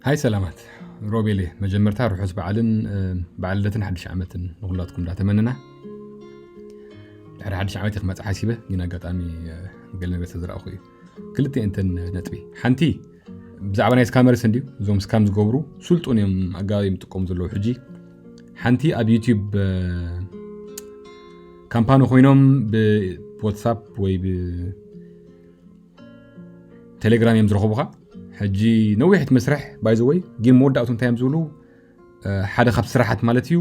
ሃይ ሰላማት፣ ሮቤል እየ። መጀመርታ ርሑስ በዓልን በዓል ልደትን ሓድሽ ዓመትን ንኩላትኩም እንዳተመንና፣ ድሕሪ ሓድሽ ዓመት ክመፅእ ሓሲበ ግን ኣጋጣሚ ገለ ነገር ተዝረእኹ እዩ። ክልተ እንተን ነጥቢ፣ ሓንቲ ብዛዕባ ናይ ስካመርስ እንዲዩ። እዞም ስካም ዝገብሩ ስልጡን እዮም፣ ኣገባብ እዮም ዝጥቀሙ ዘለዉ። ሕጂ ሓንቲ ኣብ ዩቲዩብ ካምፓኒ ኮይኖም ብዋትሳፕ ወይ ብቴሌግራም እዮም ዝረኸቡኻ። ሕጂ ነዊሕት መስርሕ ባይዘወይ ግን መወዳእቱ እንታይ እዮም ዝብሉ? ሓደ ካብ ስራሓት ማለት እዩ፣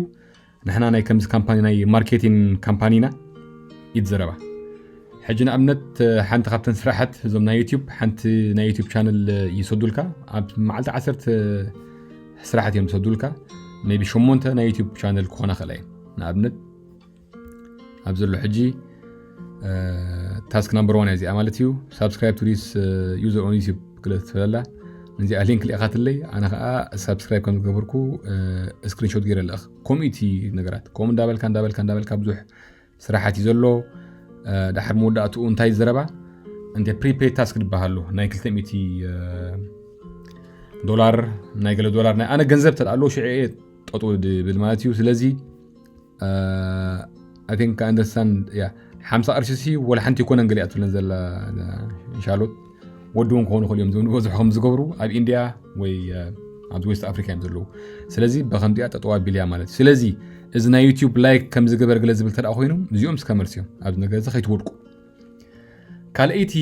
ንሕና ናይ ከምዚ ካምፓኒ ናይ ማርኬቲንግ ካምፓኒና ኢት ዘረባ። ሕጂ ንኣብነት ሓንቲ ካብተን ስራሓት እዞም ናይ ዩቲዩብ ሓንቲ ናይ ዩቲዩብ ቻነል ይሰዱልካ። ኣብ መዓልቲ ዓሰርተ ስራሓት እዮም ዝሰዱልካ። ቢ ሸሞንተ ናይ ዩቲዩብ ቻነል ክኾና ክእላ እዩ። ንኣብነት ኣብ ዘሎ ሕጂ ታስክ ናምበር ዋን እዚኣ ማለት እዩ። ሳብስክራይብ ቱ ዲስ ዩዘር ኦን ዩቲዩብ ክለ ትፈለላ። ነዚኣ ሊንክ ሊኣኻትለይ፣ ኣነ ከዓ ሳብስክራይብ ከም ዝገበርኩ ስክሪንሾት ገይረ ኣለኽ። ኮሚቲ ነገራት ከምኡ እንዳበልካ እንዳበልካ እንዳበልካ ብዙሕ ስራሓት እዩ ዘሎ። ድሓር መወዳእትኡ እንታይ ዘረባ እንተ ፕሪፔድ ታስክ ዝበሃሉ ናይ ክልተ ሚእቲ ዶላር፣ ናይ ገለ ዶላር ናይ ኣነ ገንዘብ ተልኣሎ ሽዑ ጠጡ ድብል ማለት እዩ። ስለዚ I think I understand። ሓምሳ ቅርሺ ሲ ወላ ሓንቲ ይኮነን ገሊኣ ትብለን ዘላ ሻሎት። ወዲ እውን ክኾኑ ክእል እዮም ዝብሉ በዝሑ ከም ዝገብሩ ኣብ ኢንድያ ወይ ኣብዚ ዌስት ኣፍሪካ እዮም ዘለዉ። ስለዚ በከምዚኣ ጠጠዋ ቢልያ ማለት እዩ። ስለዚ እዚ ናይ ዩቲዩብ ላይክ ከም ዝገበር ገለ ዝብል ተደኣ ኮይኑ እዚኦም ስካመርስ እዮም። ኣብዚ ነገር እዚ ከይትወድቁ። ካልኣይቲ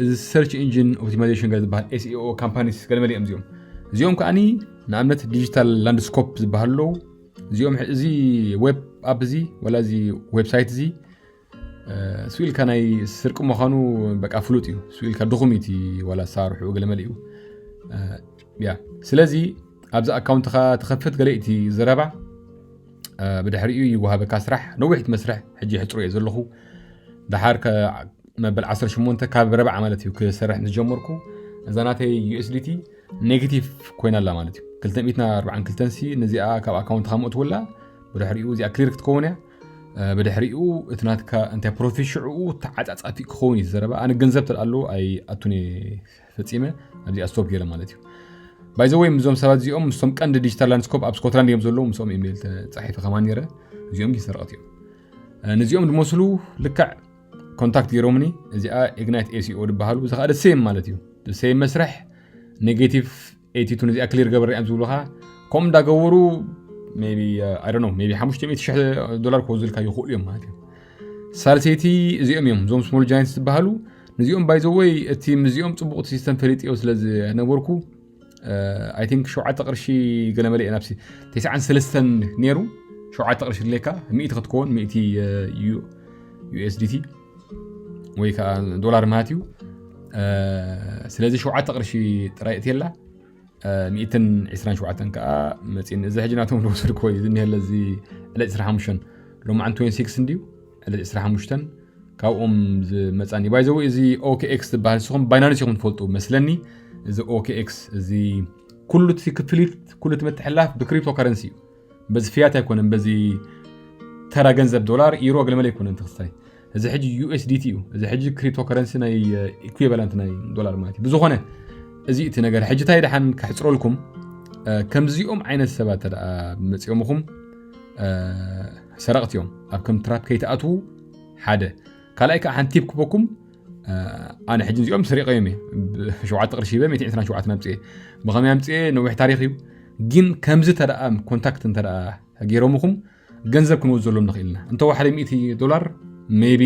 እዚ ሰርች ኢንጂን ኦፕቲማይዜሽን ገለ ዝበሃል ኤስኢኦ ካምፓኒስ ገለመለ እዮም እዚኦም። እዚኦም ከዓኒ ንኣብነት ዲጂታል ላንድስኮፕ ዝበሃል ኣለዉ። እዚኦም እዚ ዌብ ኣፕ እዚ ወላ እዚ ዌብሳይት እዚ ስኢልካ ናይ ስርቂ ምዃኑ በቃ ፍሉጥ እዩ። ስኢልካ ድኹም እቲ ዋላ ሳርሑ ገለመለ እዩ። ያ ስለዚ ኣብዚ ኣካውንትኻ ትኸፍት ገለ እቲ ዘረባ ብድሕሪኡ ይወሃበካ ስራሕ። ነዊሕቲ መስርሕ ሕጂ ሕፅሩ እየ ዘለኹ። ድሓር መበል ዓሰርተ ሸሞንተ ካብ ረብዓ ማለት እዩ ክሰርሕ ምስ ጀመርኩ እዛ ናተይ ዩኤስዲቲ ኔጌቲቭ ኮይና ኣላ ማለት እዩ። ክልተ ሚእትን ኣርባዓን ክልተን ሲ ነዚኣ ካብ ኣካውንትኻ ምእትወላ ብድሕሪኡ እዚኣ ክሊር ክትከውን እያ። ብድሕሪኡ እቲ ናትካ እንታይ ፕሮፊት ሽዕኡ ተዓፃፃፊ ክኸውን እዩ ዘረባ። ኣነ ገንዘብ ተልኣሉ ኣይኣቱን እየ ፈፂመ ኣብዚኣ ስቶፕ ገይረ ማለት እዩ። ባይዘወይ ምስዞም ሰባት እዚኦም ምስቶም ቀንዲ ዲጂታል ላንድስኮፕ ኣብ ስኮትላንድ እዮም ዘለዉ። ምስኦም ኢሜይል ተፃሒፈ ከማን ነይረ። እዚኦም ግን ሰረቕት እዮም። ነዚኦም ዝመስሉ ልክዕ ኮንታክት ገይሮምኒ። እዚኣ ኢግናይት ኤስኢኦ ዝበሃሉ እዚ ከዓ ደሴም ማለት እዩ። ደሴም መስርሕ ኔጌቲቭ ኤቲቱን እዚኣ ክሊር ገበር እዮም ዝብሉኻ። ከምኡ እንዳገበሩ ቢ ሓሙሽተ ሚእቲ ሽሕ ዶላር ክወዙልካ ይኽእሉ እዮም ማለት እዩ። ሳልሰይቲ እዚኦም እዮም እዞም ስሞል ጃይንትስ ዝበሃሉ። ንዚኦም ባይዘወይ እቲ ምስዚኦም ፅቡቕ ሲስተም ፈሊጥዮ ስለ ዝነበርኩ ኣይ ቲንክ ሸውዓተ ቅርሺ ገለመለ እየ ናብ ተስዓን ሰለስተን ነይሩ። ሸውዓተ ቅርሺ ድሌካ ሚእቲ ክትከውን ሚእቲ ዩኤስዲቲ ወይ ከዓ ዶላር ማለት እዩ። ስለዚ ሸውዓተ ቅርሺ ጥራይ እትየላ ሚእትን ዕስራን ሸውዓተን ከዓ መፂን። እዚ ሕጂ ናቶም ዝወሰድክዎ እዩ ዝኒሀለ እዚ ዕለት ዕስራ ሓሙሽተን ሎማዓን ትወንቲ ሲክስ እንድዩ ዕለት ዕስራ ሓሙሽተን ካብኦም ዝመፃኒ ባይዘው እዚ ኦኬኤክስ ዝበሃል ንስኹም ባይናንስ ኢኹም ትፈልጡ መስለኒ። እዚ ኦኬኤክስ እዚ ኩሉ እቲ ክፍሊት ኩሉ እቲ ምትሕላፍ ብክሪፕቶ ካረንሲ እዩ። በዚ ፊያት ኣይኮነን፣ በዚ ተራ ገንዘብ ዶላር ኢሮ ገለመለ ኣይኮነን ትኽስታይ። እዚ ሕጂ ዩኤስዲቲ እዩ። እዚ ሕጂ ክሪፕቶ ከረንሲ ናይ ኢኩይቫለንት ናይ ዶላር ማለት እዩ። ብዝኾነ እዚ እቲ ነገር ሕጂ ታይ ደሓን ከሕፅረልኩም ከምዚኦም ዓይነት ሰባት ተደኣ መፂኦምኹም ሰረቕቲ እዮም። ኣብ ከም ትራፕ ከይትኣትዉ ሓደ። ካልኣይ ከዓ ሓንቲ ቲፕ ክበኩም ኣነ ሕጂ እዚኦም ስሪቀዮም እየ። ሸውዓተ ቅርሺ ሂበ ሚእቲ ዕስራን ሸውዓተን ኣምፅኤ። ብኸመይ ኣምፅኤ ነዊሕ ታሪክ እዩ። ግን ከምዚ ተደኣ ኮንታክት እንተደኣ ገይሮምኹም ገንዘብ ክንወዘሎም ንኽእል ኢና። እንተ ሓደ ሚእቲ ዶላር ሜቢ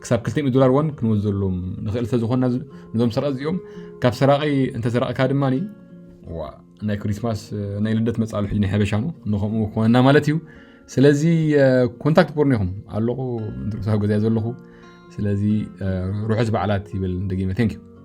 ክሳብ ክልተ ሚእቲ ዶላር ወን ክንወዘሎም ንኽእል እንተዝኾንና ነዞም ሰረቕ እዚኦም ካብ ሰራቂ እንተሰረቕካ ድማ ዋ ናይ ክሪስማስ ናይ ልደት መጻሉ ሕጂ ናይ ሓበሻ ነው ንኸምኡ ክኾነና ማለት እዩ። ስለዚ ኮንታክት ቦርኒ ኢኹም ኣለኹ ንትርሳብ ገዛ ዘለኹ። ስለዚ ርሑስ በዓላት ይብል ደጊመ። Thank you።